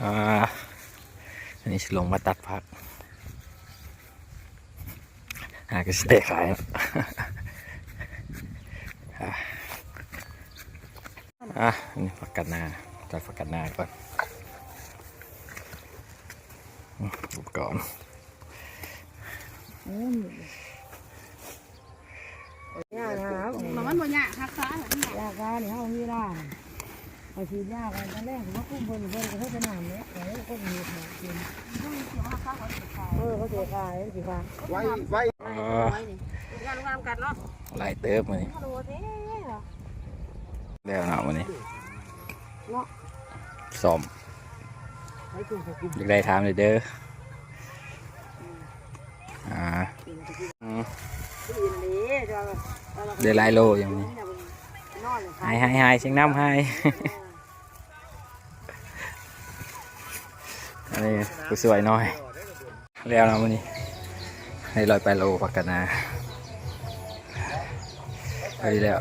ອ່າ ອັນນີ້ຊິລົງມາຕັດຜັກ ຫາກໍຊິໄດ້ຂາຍເນາະ. ອ່າ ອ່າ ອັນນີ້ຜັກກາດນາ ຕັດຜັກກາດນາກ່ອນ. ອືມ ອຸປະກອນ ອືມ ຢາກຫາ ມັນບໍ່ຍາກ ຮັກສາ ຢາກຫານີ້ ເຮົາມີລານ ເຮົາສີດຢາໄປຕອນແລງ ມາຄຸມເພິ່ນ ເພິ່ນກໍເຮັດແຕ່ນ້ຳເດ້ ເອີ ຄົນເຮັດໃຫ້ກິນ ເອີ ເຂົາເສຍຂາຍ ມັນຊິຂາຍ ໄວ້ ໄວ້ ເອີ ງາມໆກັນເນາະ ຫຼາຍເຕີບມື້ນີ້ ແລ້ວເນາະມື້ນີ້ ເນາະ ຊ້ອມ ຢາກໄດ້ຖາມເດີ ອ່າ ອືມ ໄດ້ຫຼາຍໂລຢູ່ມື້ນີ້ ຫາຍໆໆ ຊິງນຳຫາຍ ອັນນີ້ຜູ້ຊ່ວຍນ້ອຍ ແລ້ວເນາະມື້ນີ້ ໄດ້ຮ້ອຍປາຍໂລ ຜັກກາດນາ ພໍດີແລ້ວ.